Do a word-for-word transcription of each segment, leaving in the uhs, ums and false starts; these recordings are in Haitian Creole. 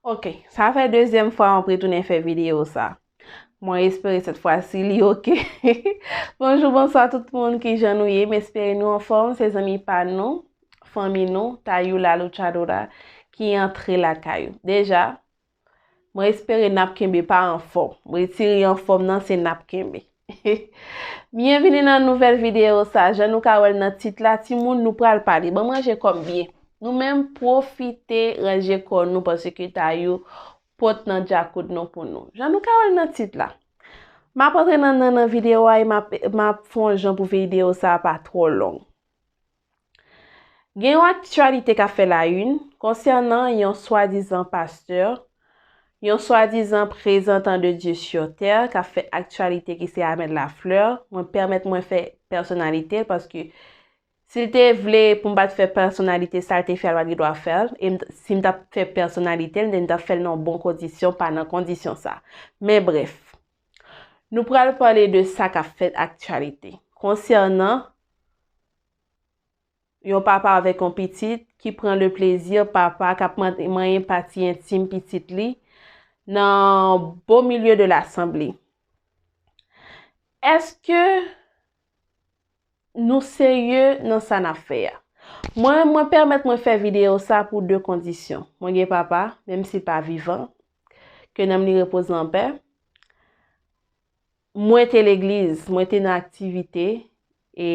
Ok, sa fè dezyèm fwa m ap retounen fè videyo sa. Mwen espere sèt fwa si li ok. Bonjou, bonswa tout moun, kijan nou ye? M espere nou anfòm, se zanmi pa nou, fanmi nou, Tayou la Luchadora, ki antre lakay ou. Deja, mwen espere n ap kenbe pa anfòm. Retire anfòm nan, se n ap kenbe. Byenvini nan nouvèl videyo sa. Jan nou ka wè l nan tit la, timoun, nou pral pale. Ban m ranje kò m byen. Nou menm, pwofite ranje kò nou paske Tayou pot nan djakout nou pou nou. Jan nou ka wè l nan tit la. M ap antre nan, nan, nan videyo a e m ap, m ap fè yon jan pou videyo sa a pa twò long. Gen yon aktyalite k ap fè la une konsènan yon swadizan pastè, yon swadizan prezantan de Dieu sur terre k ap fè aktyalite ki se Ahmed Lafleur. Mwen pèmèt mwen fè pèsonalite l paske si l te vle pou m pa t fè pèsonalite sa l te fè a, l pa t gen dwa fè l. E m t- si m t ap fè pèsonalite l, m t ap fè l nan yon bon kondisyon, pa nan kondisyon sa. Men brèf, nou pral pale de sa k ap fèt aktyalite konsènan yon papa avèk yon pitit ki pran le plezi, papa k ap man- manyen pati entim pitit li nan beau milieu de l'assemblée. Èske nou serye nan sa n ap fè a? Mwen, mwen pèmèt mwen fè videyo sa pou de kondisyon. Mwen gen papa, menm si l pa vivan, ke nanm li repoze an pè. Mwen te legliz, mwen te nan aktivite e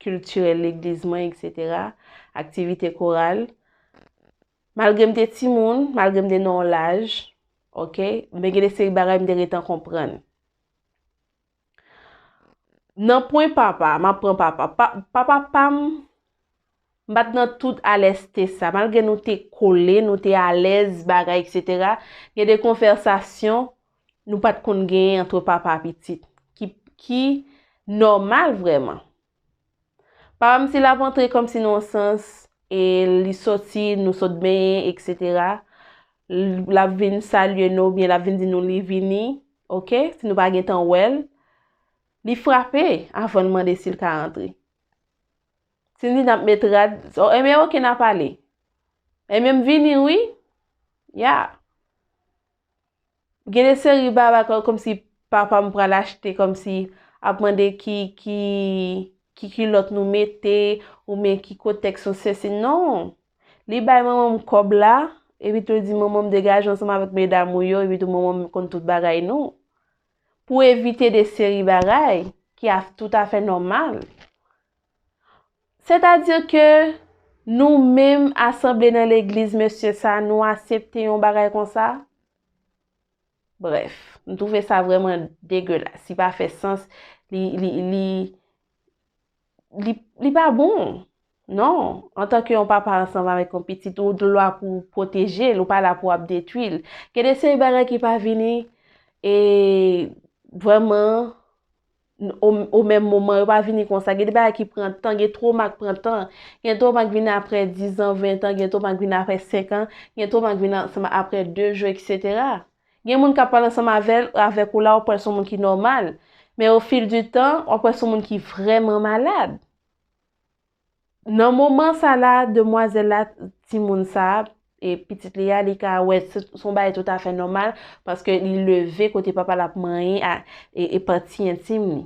kiltirèl legliz mwen, etsetera, aktivite koral. Malgre m te timoun, malgre m te nan yon laj, ok, men gen de seri bagay m te gentan konprann. Nan pwen papa, m ap pran papa. Pa- papa pa m, m pa t nan tout alèzte sa. Malgre nou te kole, nou te alèz, bagay, etsetera, gen de konvèsasyon nou pa t konn genyen ant papa a pitit, ki, ki nòmal vrèman. Papa m, si l ap antre kòmsi nan yon sans, e li soti, nou sot benyen, etsetera, l ap vin salye nou, oubyen l ap vin di nou li vini, ok, si nou pa gentan wè l, li frape avan l mande si l ka antre. Si n di n ap met rad, oh, enben ok, n ap ale. Enben m vini wi. Ya. Gen de seri bagay kò- kòmsi papa m pral achte, kòmsi ap mande ki, ki, ki kilòt nou mete, oubyen ki kotèks nou sesi. Non. Li bay manman m kòb la, epi tou li di manman m degaje ansanm avèk medam ou yo, epi tou manman m konn tout bagay nou. Pou evite de seri bagay ki a- toutafè nòmal. Sètadi ke nou menm asanble nan legliz mesye sa, nou aksepte yon bagay konsa? Brèf, m twouve sa vrèman degelas. Li pa fè sans, li, li, li, li, li pa bon. Non, antanke yon papa ansanm avèk yon pitit, ou dwa pou pwoteje l, ou pa la pou w ap detwi l. Gen de seri bagay ki pa vini, e vrèman, o, o menm moman, yo pa vini konsa. Gen de bagay ki pran tan, gen twoma k pran tan. Gen twoma k vini apre diz an, ven an, gen twoma k vini apre senk an, gen twoma k vini ansanm apre de jou, etsetera. Gen moun k ap pale ansanm avè l, avèk ou la, w ap wè l se yon moun ki nòmal. Men au fil du temps, w ap wè l se yon moun ki vrèman malad. Nan moman sa la, demwazèl la, timoun sa, e pitit li a, li ka wè se se yon bagay toutafè nòmal, paske li leve kote papa l ap manyen a, e, e pati entim li.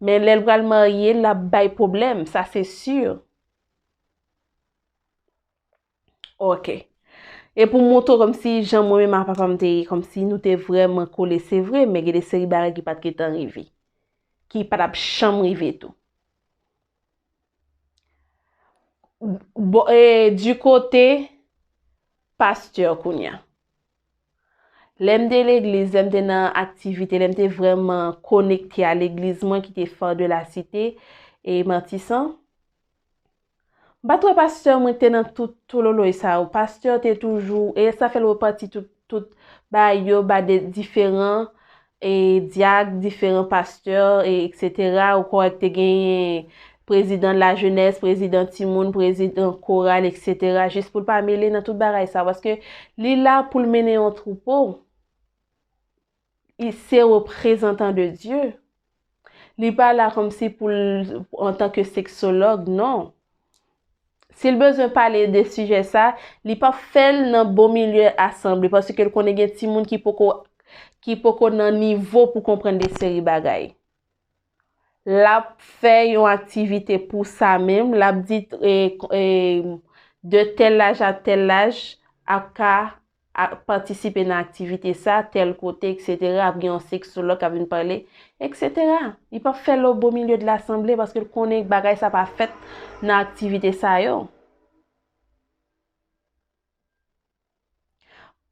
Men lè l pral marye, l ap bay pwoblèm, sa se si. Ok. E pou montre w kòmsi jan mwen menm ak papa m te ye, kòmsi nou te vrèman kole, se vre, men gen de seri bagay ki pa t gentan rive. Ki pa t ap janm rive tou. Bon, e, du kote pastè kounye a. Lè m te legliz, lè m te nan aktivite, lè m te vrèman konekte a legliz mwen ki te Phare de la Cité e Matisan, m pa t wè pastè mwen te nan tout tololoy sa yo. Pastè te toujou, e sa fè l repanti tout, tout bagay yo, ba de diferan, e dyak, diferan pastè, e etsetera. Ou kwè te genyen prezidan lajenès, prezidan timoun, prezidan koral, etsetera, jis pou l pa mele nan tout bagay sa, paske li la pou l mennen yon twoupo. Li se reprezantan de Dye. Li pa la kòmsi pou l, antanke seksològ, non. Si l bezwen pale de sijè sa, li p ap fè l nan bon milye asanble, paske l konnen gen timoun ki poko, ki poko nan nivo pou konprann de seri bagay. L ap fè yon aktivite pou sa menm, l ap di, e, e, de tèl laj a tèl laj, ap ka a patisipe nan aktivite sa, tèl kote, eksetera, ap gen yon seksològ k ap vin pale, eksetera. Li p ap fè l o bo milye de lasanble paske l konnen bagay sa pa fèt nan aktivite sa yo.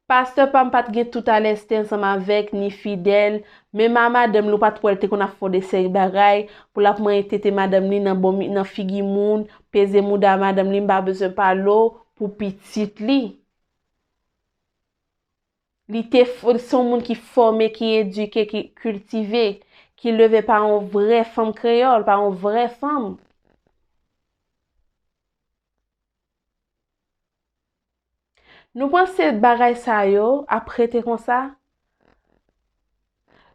Pastè pa m pa t gen tout alèste ansanm avèk, ni fidèl, menm a madanm li w pa t wè l te konn ap fè yon de seri bagay, pou l ap manyen tete madanm li nan bon mi-, nan figi moun, peze mouda madanm li, m pa bezwen pale w, pou pitit li. Li te f-, se yon moun ki fòme, ki edike, ki kiltive, ki leve pa yon vrè fanm kreyòl, pa yon vrè fanm. Nou panse bagay sa yo ap rete konsa?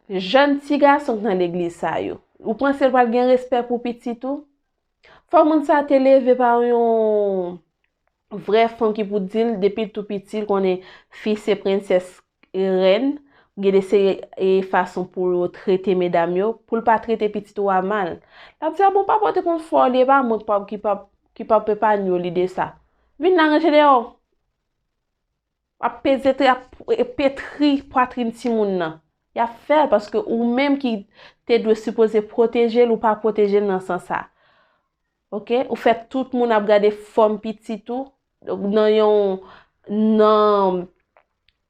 Jèn ti gason k nan legliz sa yo, ou panse l pral gen respè pou pitit ou? Fò moun sa te leve pa yon vrè fanm ki pou di l, depi l tou piti, l konnen fi se prensès, rèn, gen de seri, e, fason pou yo trete medam yo, pou l pa trete pitit ou a mal. L ap di, "A bon, papa w te konn fè w li, e pa mwen k p ap, ki p ap, ki p ap epanye w li de sa. Vin la, ranje deyò." Ap peze, ap, e, petri pwatrin timoun nan. Y ap fè l paske ou menm ki te dwe sipoze pwoteje l, ou pa pwoteje l nan sans sa. Oke? Ou fè tout moun ap gade fòm pitit ou nan yon, nan,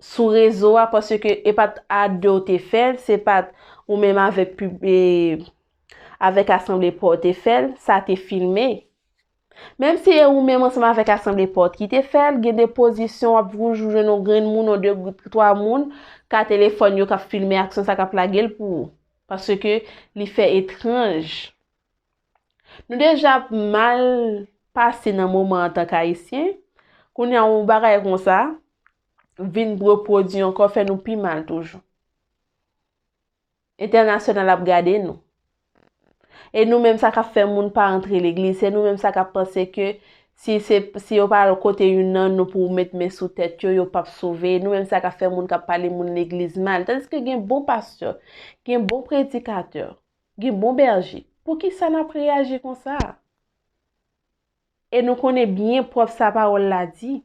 sou rezo a, paske e pa t a de w te fè l, se pa t ou menm avèk pib-, e, avèk asanble pa w te fè l, sa te filme. Menm si e ou menm ansanm avèk asanble pa w ki te fè l, gen de pozisyon w ap toujou jwenn yon grenn moun, yon de, twa moun, ka telefòn yo k ap filme aksyon sa k ap lage l pou ou, paske li fè etranj. Nou deja mal pase nan moman antank Ayisyen, kounye a yon bagay konsa vin repwodui ankò, fè nou pi mal toujou. Entènasyonal ap gade nou. E nou menm sa k ap fè moun pa antre legliz, se nou menm sa k ap panse ke si se, si yo pa al kote youn nan nou pou met men sou tèt yo, yo p ap sove. E nou menm sa k ap fè moun k ap pale moun legliz mal. Tandiske gen bon pastè, gen bon predikatè, gen bon bèje. Poukisa n ap reyaji konsa? E nou konnen byen pwòp sa pawòl la di.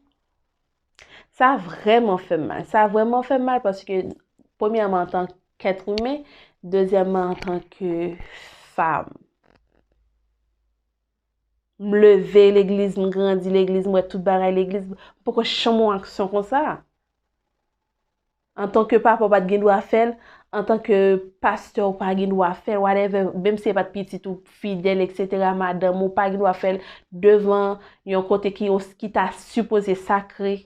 Sa vrèman fè m mal. Sa vrèman fè m mal paske, premyèman, antank èt imen, dezyèmman, antank fanm. M leve legliz, m grandi legliz, m wè tout bagay legliz, m poko janm wè yon aksyon konsa. Antanke papa, w pa t gen dwa fè l. Antanke pastè, w pa gen dwa fè l. Whatever, menm si e pa t pitit ou fidèl, eksetera, madanm ou, w pa gen dwa fè l devan yon kote ki, ki ta sipoze sakre.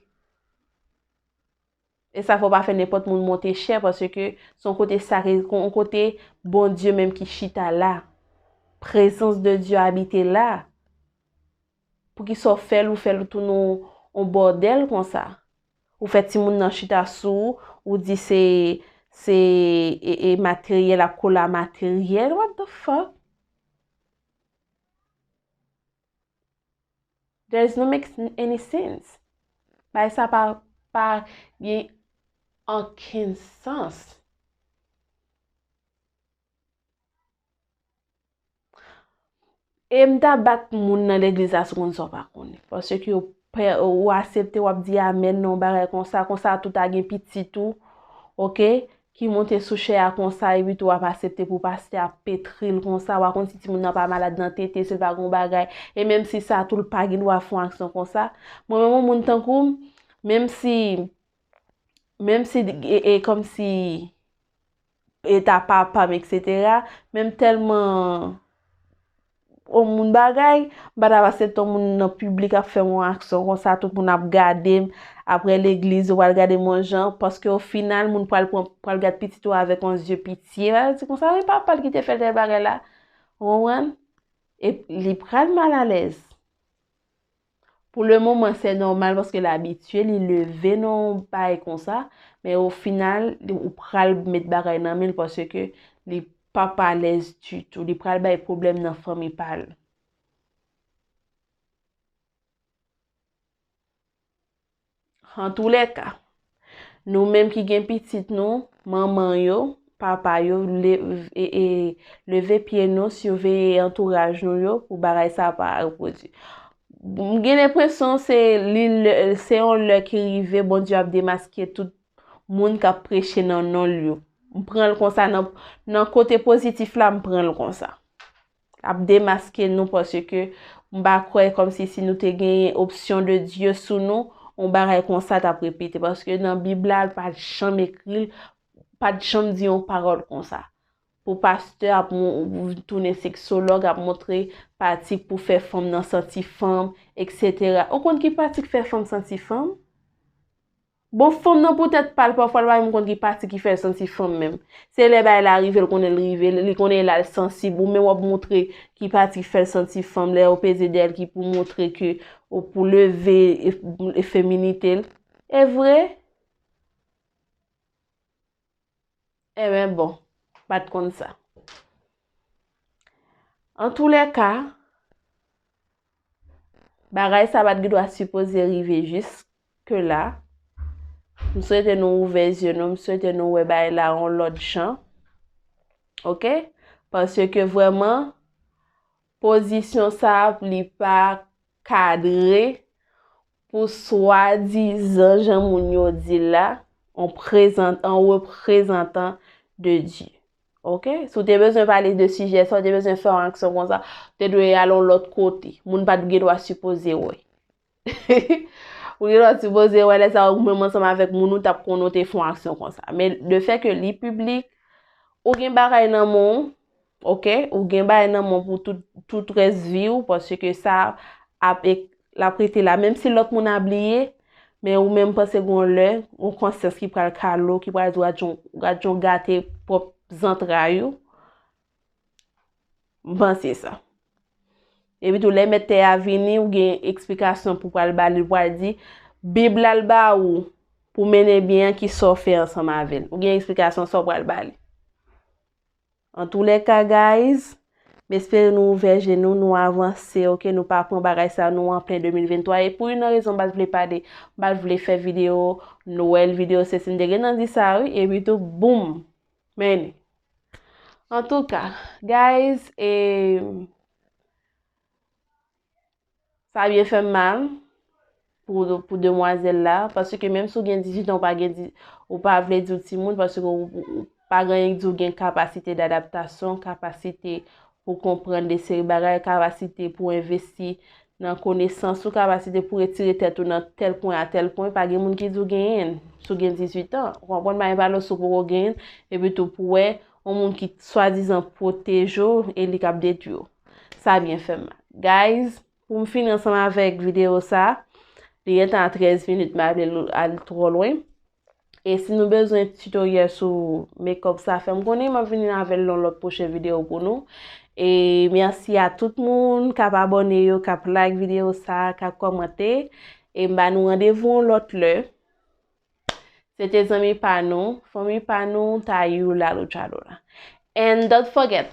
E sa fè w pa fè nenpòt moun monte chè, paske se yon kote sakre, yon kote Bondye menm ki chita la. Prezans de Dye abite la. Poukisa w fè l, ou fè l tounen yon, yon bòdèl konsa? Ou fè timoun nan chita sou ou, ou di se, se, e, e, materyèl ap kole a materyèl. What the fuck? There is no make any sense. Bagay sa pa, pa gen ankenn sans. E m ta bat moun nan legliz la si w konn sa w pa konnen. Paske yo pè, ou aksepte, w ap di amèn nan yon bagay konsa, konsa tou ta gen pitit ou, oke, ki monte sou chè a konsa, epi tou w ap aksepte pou pastè a petri l konsa, w a konn si timoun nan pa malad nan tete, si l pa gen yon bagay, e menm si sa tou l pa gen dwa fè yon aksyon konsa. Mwen menm yon moun tankou m, menm si menm si, e, e, kòmsi, e ta papa m, eksetera, men m tèlman yon moun bagay, m pa t ap aksepte yon moun nan piblik ap fè m yon aksyon konsa, tout moun ap gade m, apre legliz, yo pral gade m yon jan, paske o final, moun pral pran, pral gad pitit ou avèk yon zye pitye, va di konsa, men papa l ki te fè tèl bagay la, ou konprann? E li pral malalèz. Pou le moman, se nòmal paske l abitye, li leve nan yon bagay konsa, men o final, li, ou pral met bagay nan men l paske li p ap alèz ditou. Li pral bay pwoblèm nan fanmi pa l. Antoulèka, nou menm ki gen pitit nou, manman yo, papa yo, le, e, e, leve pye nou, siveye antouraj nou yo pou bagay sa pa repwodui. M gen lenpresyon se li lè, se yon lè ki rive, Bondye ap demaske tout moun k ap preche nan non l yo. M pran l konsa nan, nan kote pozitif la, m pran l konsa. L ap demaske nou paske m pa kwè kòmsi si nou te genyen opsyon de Dye sou nou, yon bagay konsa t ap repete. Paske nan Bib la, l pa t janm ekri l, pa t janm di yon pawòl konsa. Pou pastè ap mou-, tounen seksològ, ap montre pratik pou fè fanm nan santi fanm, etsetera. Ou konn ki pratik fè fanm santi fanm? Bon, fanm nan poutèt pa l, pafwa l pa menm konn ki pati ki fè l santi fanm menm. Se lè bagay la rive, l konnen l rive, li konnen l al sansib, ou menm w ap montre ki pati ki fè l santi fanm, lè yo peze dèyè l ki pou montre ke, ou pou leve e, e feminite l. E vre? Enben bon, pa t konn sa. Antoulèka, bagay sa pa t gen dwa sipoze rive jiske la. M swete nou ouvè zye nou, m swete nou wè bagay la yon lòt jan. Oke? Paske vrèman, pozisyon sa, li pa kadre pou swadizan, jan moun yo di l la, on prezan-, on reprezantan de Dye. Oke? Si w te bezwen pale de sijè sa, w te bezwen fè yon aksyon konsa, w te dwe al yon lòt kote. Moun pa t gen dwa sipoze wè. Ou gen dwa sipoze wè lè sa ou menm ansanm avèk moun ou t ap konnen w te fè yon aksyon konsa. Men lefètke li piblik, ou gen bagay nan men w, oke? Ou gen bagay nan men w pou tout, tout rès vi w, paske sa ap, l ap rete la. Menm si lòt moun a bliye, men ou menm panse gon lè, yon konsyans ki pral kale w, ki pral di w gad jan w, gad jan w gate pwòp zantray ou. M panse sa. Epi tou, lè mèt tè a vini, ou gen eksplikasyon pou pral ba li, ou pral di, Bib la l ba ou pou mennen byen an, ki sa w fè ansanm avè l. Ou gen eksplikasyon sa w pral ba li. Antoulèka, guys, m espere nou ouvè je nou, nou avanse, oke? Nou pa pran bagay sa, nou an plen de mil venntwa. E pou youn nan rezon m pa t vle pale, m pa t vle fè videyo Nwèl, videyo sesi, m te gentan di sa, wi. Epi tou, boum! Men li. Antouka, guys, e, sa byen fè m mal pou, pou demwazèl la, paske menm si w gen dizuit an, ou pa gen di-, ou pa vle di w timoun, paske ou, ou, ou pa gen anyen k di w gen kapasite dadaptasyon, kapasite pou konprann de seri bagay, kapasite pou envesti nan konesans ou, kapasite pou retire tèt ou nan tèl pwen a tèl pwen, pa gen moun ki di w genyen l. Si w gen dizuit an, ou konprann, pa gen pale w si w poko genyen l, epi tou pou wè yon moun ki swadizan pwoteje w e li k ap detwi w. Sa byen fè m mal. Guys, pou m fini ansanm avèk videyo sa, li gentan a trèz minit, m pa vle l al twò lwen. E si nou bezwen tutoriel sou makeup sa, fè m konnen, m ap vini avè l nan lòt pwochen videyo pou nou. E mèsi a tout moun k ap abòne yo, k ap like videyo sa, k ap kòmante. E m ba nou randevou yon lòt lè. Se te zanmi pa nou, fanmi pa nou, Tayou Lalo Chalo la. And don't forget,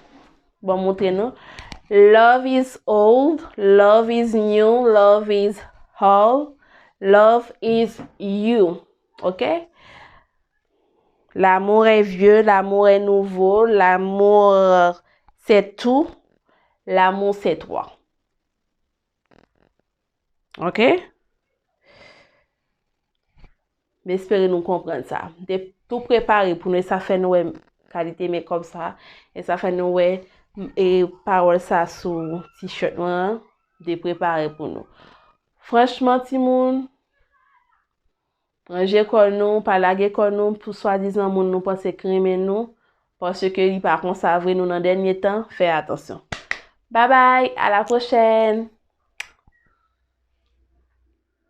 bon, montre nou. Love is old, love is new, love is all, love is you. Ok? L'amour est vieux, l'amour est nouveau, l'amour c'est tout, l'amour c'est toi. Ok? M espere nou konprann sa. M te tou prepare pou nou, e sa fè nou wè kalite makeup sa, e sa fè nou wè, e pawòl sa sou t-shirt mwen an, m te prepare pou nou. Franchman, timoun, ranje kò nou, pa lage kò nou pou swadizan moun nou panse k renmen nou, paske li pa konsa vre, nou nan dènye tan, fè atansyon. Babay, a la pwochèn!